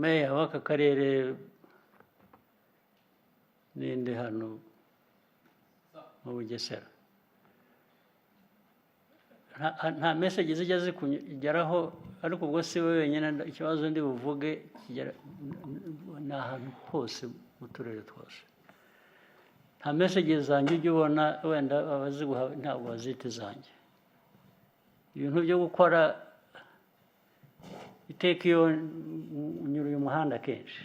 Meya w'aka karere ninde hano mu Bugesera? Nta message zijya zikugeraho, ariko ubwo si we wenyine. Ikibazo ndi buvuge kigera ni ahantu hose mu turere twose. Nta message zanjye ujya ubona, wenda abaziguha ntabwo bazita izanjye. Ibintu byo gukora iteka, iyo nyura uyu muhanda kenshi,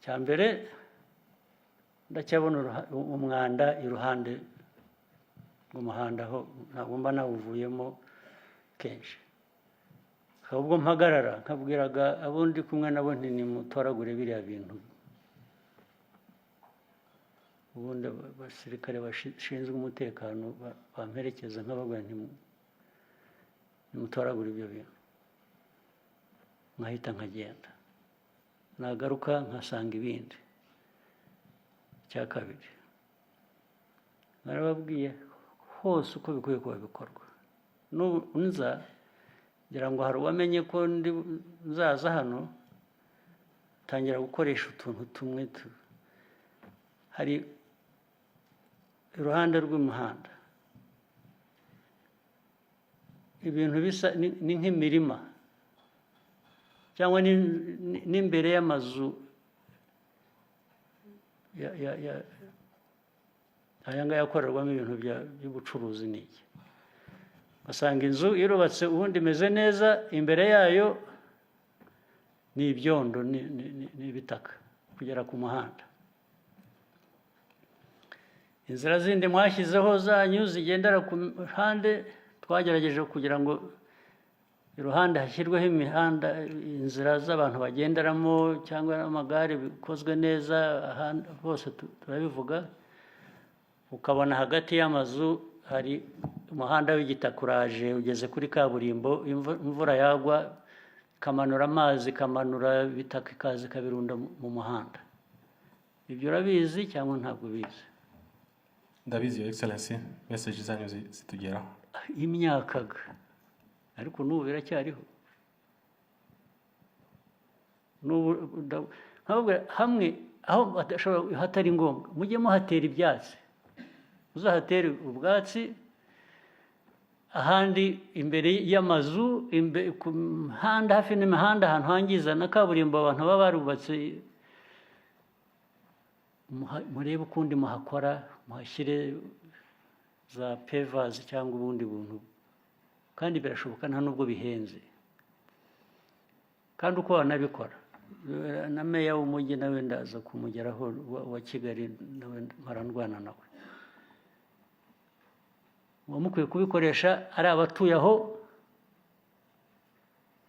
cya mbere ndacyabona umwanda iruhande rw'umuhanda, aho ntabwo mba nawuvuyemo kenshi. Ahubwo mpagarara nkabwiraga abo ndi kumwe nabo nti: "Nimutoragure biriya bintu." Ubundi abasirikare bashinzwe umutekano bamperekeza, nkababwira nti: "Nimutoragure ibyo bintu." Nkahita nkagenda, nagaruka nkasanga ibindi. Icya kabiri, narababwiye hose uko bikwiye kuba bikorwa. N'ubu nza ngira ngo hari uwamenye ko ndi nzaza hano, tangira gukoresha utuntu tumwe hari iruhande rw'umuhanda, ibintu bisa ni nk'imirima cyangwa n'imbere y'amazu aya ngaya akorerwamo ibintu by'ubucuruzi n'iki. Ugasanga inzu irubatse, ubundi imeze neza, imbere yayo ni ibyondo, ni ibitaka kugera ku muhanda. Inzira zindi mwashyizeho zanyu zigendera ku ruhande, twagerageje kugira ngo iruhande hashyirweho imihanda, inzira z'abantu bagenderamo cyangwa amagare, bikozwe neza ahandi hose turabivuga. Ukabona hagati y'amazu hari umuhanda w'igitaka uraje ugeze kuri kaburimbo, imvura yagwa ikamanura amazi, ikamanura ibitaka, ikaza ikabirunda mu muhanda. Ibyo urabizi cyangwa ntabwo ubizi? Ndabizi, Your Excellency, message zanyu zitugeraho. Imyaka ga, ariko n'ubu biracyariho. N'ubu nkababwira hamwe aho badashobora, hatari ngombwa, mujye muhatera ibyatsi, muzahatere ubwatsi. Ahandi imbere y'amazu, ku mihanda, hafi n'imihanda, ahantu hangiza na kaburimbo, abantu baba barubatse, murebe ukundi muhakora, muhashyire za pavers cyangwa ubundi buntu. Kandi birashoboka, nta nubwo bihenze. Kandi uko wanabikora, na meya w'umujyi nawe ndaza kumugeraho wa Kigali, nawe mpora ndwana nawe. Muba mukwiye kubikoresha ari abatuye aho,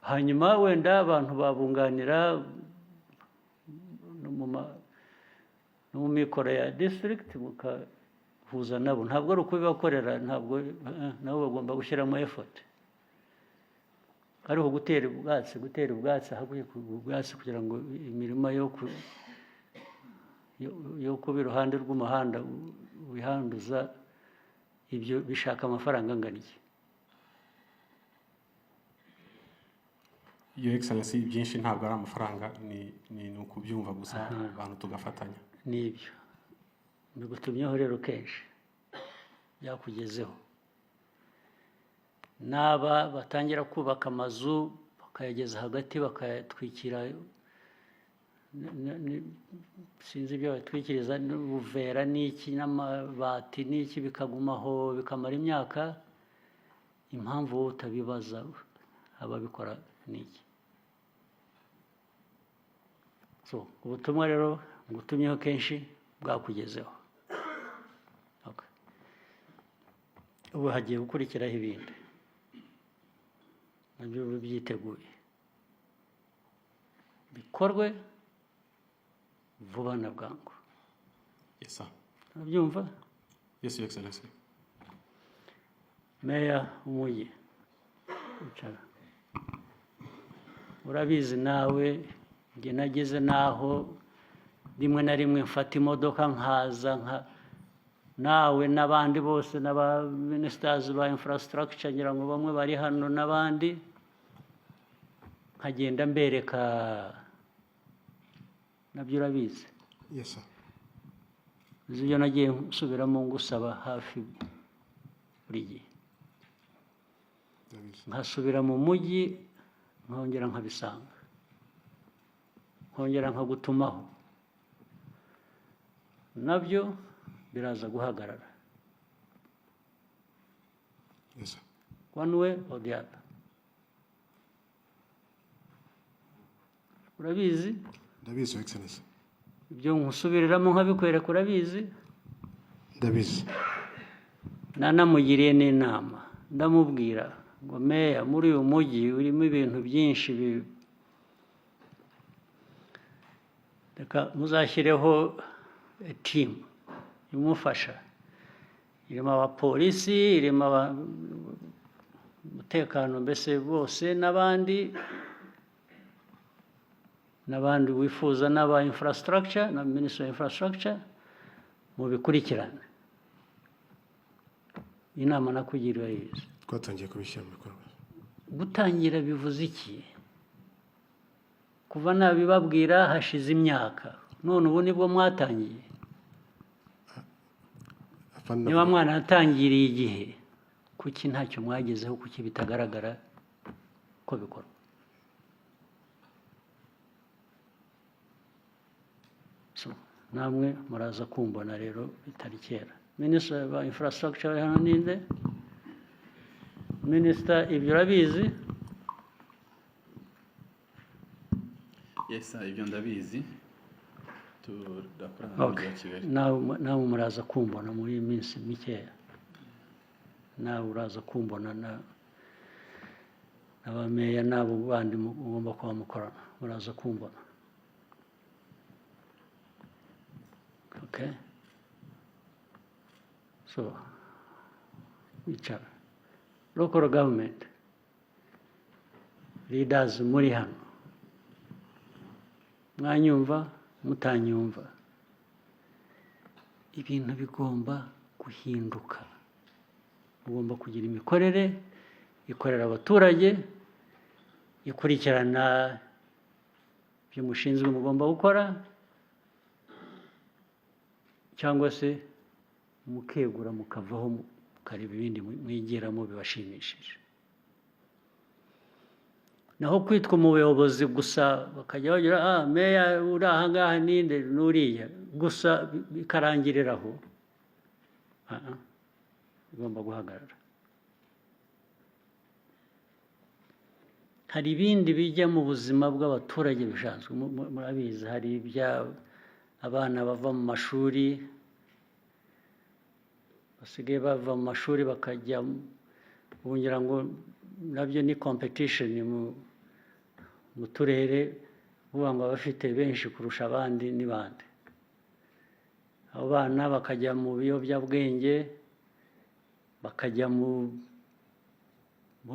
hanyuma wenda abantu babunganira no mu mikoro ya district, mukahuza nabo. Ntabwo ari ukubibakorera, ntabwo nabo bagomba gushyiramo effort. Ariko gutera ubwatsi ahakwiye ubwatsi, kugira ngo imirima yo kuba iruhande rw'umuhanda wihanduza, ibyo bishaka amafaranga angana iki? Your Excellency, byinshi ntabwo ari amafaranga, ni ukubyumva gusa, abantu tugafatanya. Nibyo mbigutumyeho rero kenshi, byakugezeho. N'aba batangira kubaka amazu bakayageza hagati, bakayatwikira sinzi ibyo batwikiriza, n'ubuvera n'iki n'amabati n'iki, bikagumaho bikamara imyaka. Impamvu wowe utabibaza ababikora ni iki? So ubutumwa rero ngutumyeho kenshi bwakugezeho. Okay. Ubu hagiye gukurikiraho ibindi, nabyo ube byiteguye, bikorwe vuba na bwangu. Yes, sir. Urabyumva? Yes, Your Excellency. Meya w'umujyi, icara. Urabizi nawe, njye nageze n'aho rimwe na rimwe mfata imodoka nkaza nka nawe n'abandi bose n'aba ministers ba infrastructure, ngira ngo bamwe bari hano n'abandi. Nkagenda mbereka, nabyo urabizi. Yes, sir. Uzi ibyo nagiye nsubiramo ngusaba hafi buri gihe. Ndabizi. Nkasubira mu mujyi, nkongera nkabisanga, nkongera nkagutumaho, nabyo biraza guhagarara. Yes, sir. One way or the other, urabizi. Ndabizi, Your Excellency. Ibyo nkusubiriramo nkabikwereka, urabizi. Ndabizi. Nanamugiriye n'inama, ndamubwira ngo: "Meya, muri uyu mujyi urimo ibintu byinshi, reka muzashyireho team imufasha, irimo abapolisi, irimo umutekano, mbese bose n'abandi n'abandi wifuza, n'aba infrastructure na Ministry of Infrastructure, mubikurikirane." Inama nakugiriye urayizi. Twatangiye kubishyira mu bikorwa. Gutangira bivuze iki? Kuva nabibabwira hashize imyaka, none ubu nibwo mwatangiye? Afande. Niba mwaratangiriye igihe, kuki ntacyo mwagezeho? Kuki bitagaragara ko bikorwa? So, namwe muraza kumbona rero bitari kera. Minisitiri wa Infrastructure hano ninde? Minisita, ibyo urabizi? Yes sir, ibyo ndabizi, turakorana n'umujyi wa Kigali. Nawe muraza kumbona muri iyi minsi mikeya, nawe uraza kumbona na n'abameya n'abo bandi mugomba kuba mukorana, muraza kumbona. Okay, so wicara. Local government leaders muri hano, mwanyumva mutanyumva, ibintu bigomba guhinduka. Mugomba kugira imikorere ikorera abaturage, ikurikirana ibyo mushinzwe mugomba gukora, cyangwa se mukegura, mukavaho, mukareba ibindi mwigiramo bibashimishije. Naho kwitwa umuyobozi gusa, bakajya bagira: "Ah, meya uri aha ngaha ninde? N'uriya," gusa bikarangirira aho, ah, ah, bigomba guhagarara. Hari ibindi bijya mu buzima bw'abaturage bisanzwe, murabizi. Hari ibya abana bava mu mashuri, basigaye bava mu mashuri bakajya, ubu ngira ngo nabyo ni competition mu turere, uvuga ngo abafite benshi kurusha abandi ni bande. Abo bana bakajya mu biyobyabwenge, bakajya mu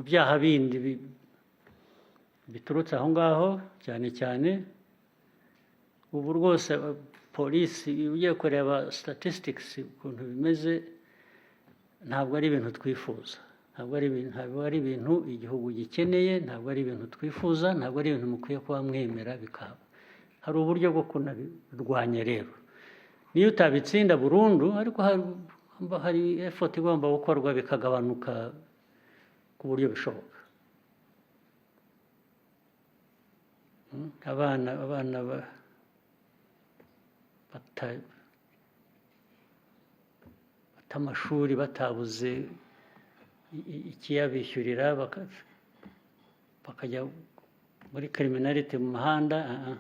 byaha bindi biturutse aho ngaho cyane cyane. Ubu rwose polisi, ugiye kureba statistics ukuntu bimeze, ntabwo ari ibintu twifuza, ntabwo ari ibintu igihugu gikeneye, ntabwo ari ibintu twifuza, ntabwo ari ibintu mukwiye kuba mwemera bikaba. Hari uburyo bwo kunabirwanya rero, niyo utabitsinda burundu, ariko hari effort igomba gukorwa bikagabanuka ku buryo bishoboka. Abana bata amashuri, batabuze ikiyabishyurira, bakajya muri criminality mu muhanda, ah, ah.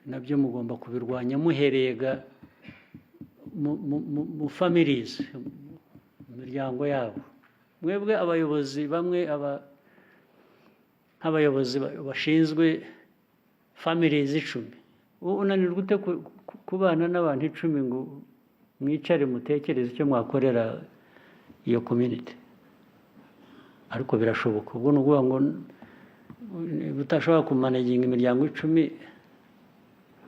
Nabyo mugomba kubirwanya muhereye ga mu families, mu miryango yabo. Mwebwe abayobozi bamwe, aba nk'abayobozi bashinzwe families 10, unanirwa ute kubana n'abantu 10 ngo mwicare mutekereze icyo mwakorera iyo community? Ariko birashoboka. Ubwo ni ukuvuga ngo utashobora kumanaginga imiryango 10,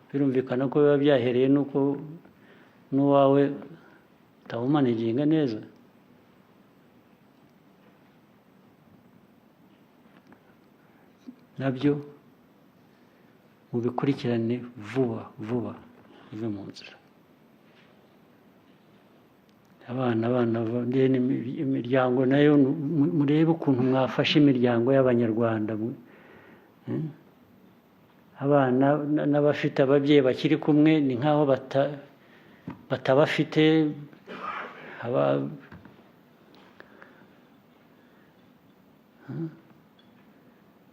birumvikana ko biba byahereye nuko n'uwawe utawumanaginga neza. Nabyo mubikurikirane vuba vuba, bive mu nzira. Abana, imiryango nayo, murebe ukuntu mwafasha imiryango y'Abanyarwanda. Abana n'abafite ababyeyi bakiri kumwe ni nk'aho batabafite.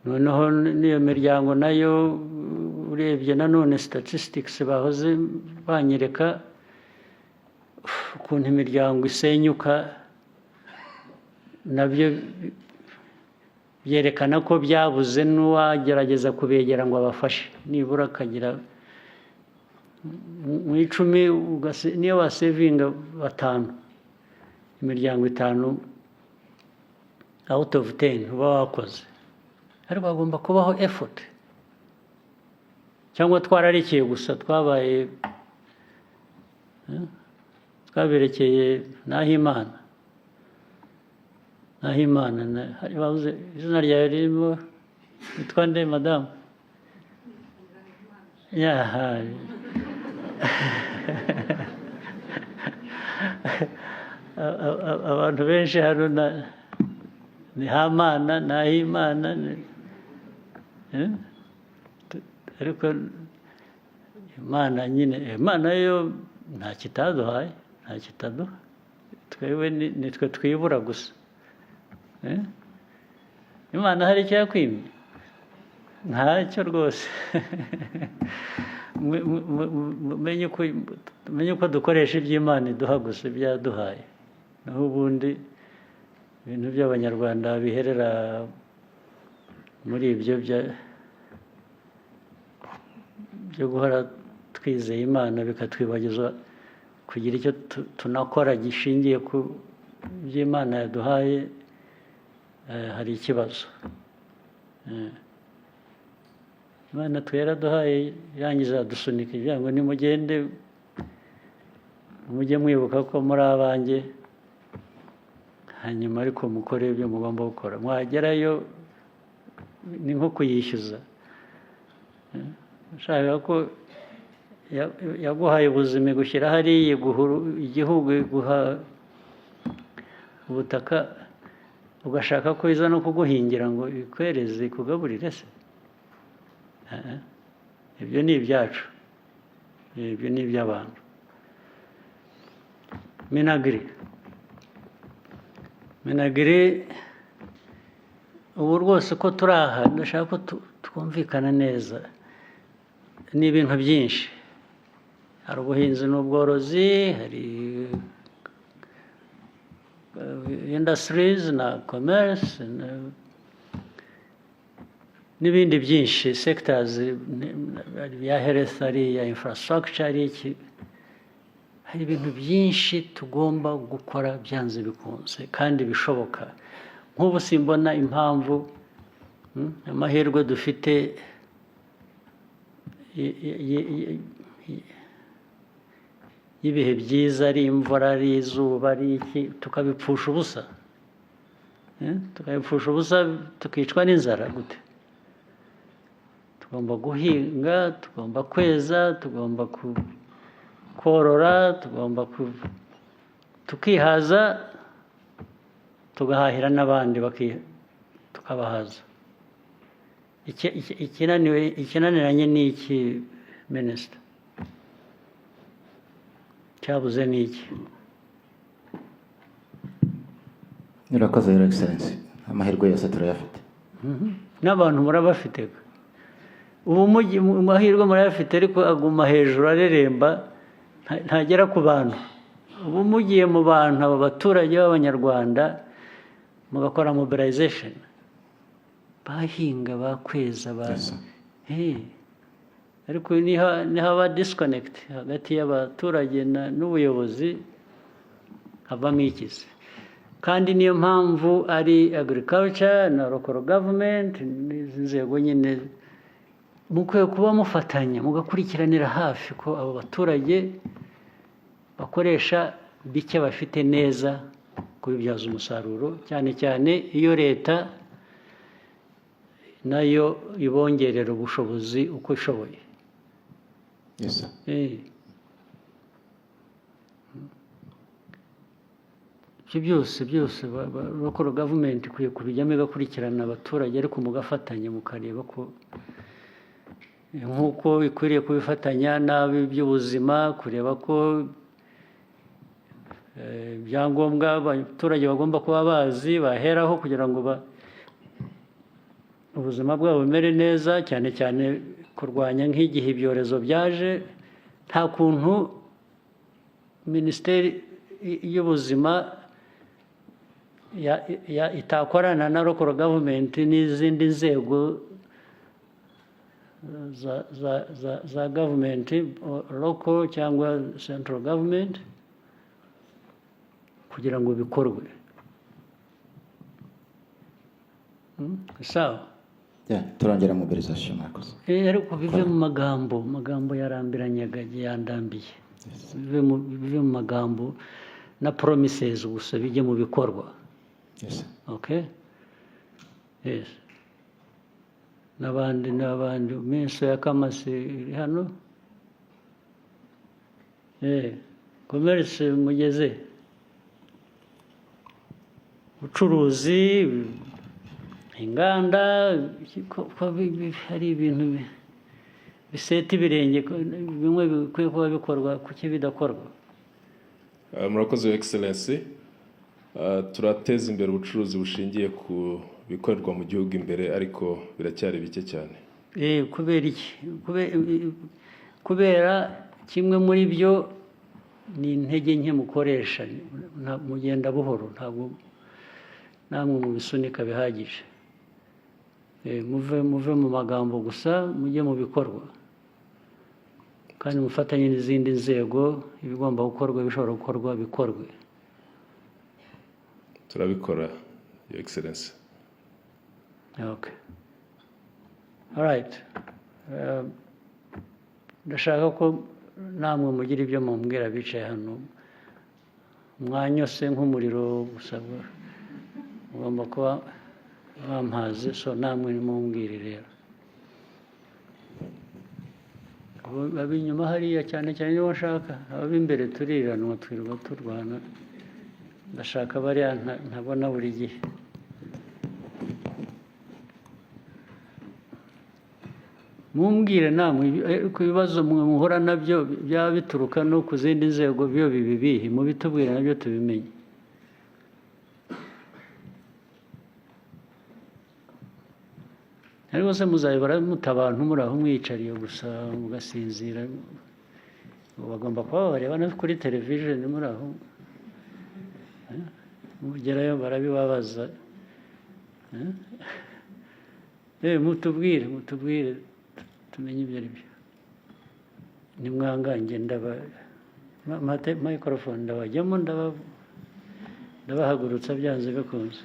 Noneho n'iyo miryango nayo, urebye nanone statistics bahoze banyereka ukuntu imiryango isenyuka, nabyo byerekana ko byabuze n'uwagerageza kubegera ngo abafashe, nibura akagira mu 10, niyo wasavinga batanu, imiryango itanu out of 10, uba wakoze. Ariko hagomba kubaho effort. Cyangwa twararekeye gusa, twabaye twaberekeye Nahimana hari bavuze izina ryawe ririmo, witwa nde, madamu? Yaha, abantu benshi hano ni Hamana, Nahimana, eh? Ariko Imana nyine, Imana yo nta kitaduhaye, nta kitaduha. Twebwe ni twe twibura gusa. Eh? Imana hari icyo yakwimye? Ntacyo rwose. Mumenye uko dukoresha ibyo Imana iduha gusa, ibyo yaduhaye. Naho ubundi ibintu by'Abanyarwanda biherera muri ibyo byo guhora twizeye Imana, bikatwibagiza kugira icyo tunakora gishingiye ku byo Imana yaduhaye, hari ikibazo. Imana twe yaraduhaye, irangiza dusunika igira ngo nimugende mujye mwibuka ko muri abanjye, hanyuma ariko mukore ibyo mugomba gukora. Mwagerayo ni nko kuyishyuza. Ushaka ko yaguhaye ubuzima, igushyira hariya, iguha igihugu, iguha ubutaka, ugashaka ko iza no kuguhingira ngo ikwereze, ikugaburire se? Eh, eh. Ibyo ni ibyacu, ibyo ni iby'abantu. MINAGRI, MINAGRI, ubu rwose ko turi aha, ndashaka ko twumvikana neza. Ni ibintu byinshi: hari ubuhinzi n'ubworozi, hari industries na commerce n'ibindi byinshi, sectors ya health, ari iya infrastructure, ari iki. Hari ibintu byinshi tugomba gukora byanze bikunze kandi bishoboka. Nk'ubu simbona impamvu, amahirwe dufite y'ibihe byiza, ari imvura, ari izuba, ari iki, tukabipfusha ubusa. Tukabipfusha ubusa, tukicwa n'inzara gute? Tugomba guhinga, tugomba kweza, tugomba korora, tugomba tukihaza, tugahahira n'abandi, tukabahaza. Ikinaniranye ni iki, minisita? Cyabuze ni iki? Urakoze, Your Excellency. Amahirwe yose turayafite. N'abantu murabafite. Ubu mu mahirwe murayafite, ariko aguma hejuru areremba, ntagera ku bantu. Ubu mugiye mu bantu, aba baturage b'Abanyarwanda, mugakora mobilization, bahinga, bakweza ba Yes, sir. Hey. Ariko nihaba disconnect hagati y'abaturage n'ubuyobozi, havamo ikize. Kandi niyo mpamvu ari agriculture na local government n'izi nzego nyine mukwiye kuba mufatanya, mugakurikiranira hafi ko abo baturage bakoresha bike bafite neza, kubibyaza umusaruro, cyane cyane iyo leta Nayo ibongerera ubushobozi uko ishoboye. Yes, sir. Ibyo byose local government ikwiye kubijyamo, igakurikirana abaturage, ariko mugafatanya, mukareba ko nk'uko ikwiriye kubifatanya n'ab'iby'ubuzima, kureba ko ibyangombwa abaturage bagomba kuba bazi baheraho kugira ngo ubuzima bwabo bumere neza, cyane cyane kurwanya nk'igihe ibyorezo byaje. Nta kuntu Minisiteri y'Ubuzima itakorana na local government n'izindi nzego za government, local cyangwa central government, kugira ngo bikorwe. Sawa. Yeah, turongera mobilisation, murakoze. Ariko bive mu magambo. Amagambo yarambiranyaga, yandambiye. Bive mu magambo na promises gusa, bijye mu bikorwa. Yes, sir. Okay, yes, n'abandi n'abandi. Minister ya Commerce iri hano. Commerce mugeze ubucuruzi, inganda, ko hari ibintu biseta ibirenge, ko bimwe bikwiye kuba bikorwa, kuki bidakorwa? Murakoze, Your Excellency. Turateza imbere ubucuruzi bushingiye ku bikorerwa mu gihugu imbere, ariko biracyari bike cyane. Kubera iki? Kubera kimwe muri byo ni intege nke mukoresha. Mugenda buhoro, ntabwo namwe mubisunika bihagije. Muve mu magambo gusa, mujye mu bikorwa, kandi mufatanye n'izindi nzego. Ibigomba gukorwa, bishobora gukorwa, bikorwe. Turabikora, Your Excellency. Okay. All right. Ndashaka ko namwe mugira ibyo mumbwira bicaye hano. Mwanyose nk'umuriro gusa, mugomba kuba mwampaze, so namwe nimumbwire rero. Ab'inyuma hariya cyane cyane nibo nshaka. Ab'imbere turiranwa, twirirwa turwana. Ndashaka bariya ntabona buri gihe. Mumbwire namwe ku bibazo mwe muhura nabyo, byaba bituruka no ku zindi nzego, byo bibi bihe, mubitubwire nabyo tubimenye. Ariko se muzabibara muta abantu muri aho mwiyicariye gusa mugasinzira? Bagomba kuba babareba no kuri television muri aho. Mugerayo barabibabaza. Mutubwire tumenye ibyo ari byo. Nimwangange ndaba microphone, ndabajyamo, ndabahagurutsa byanze bikunze.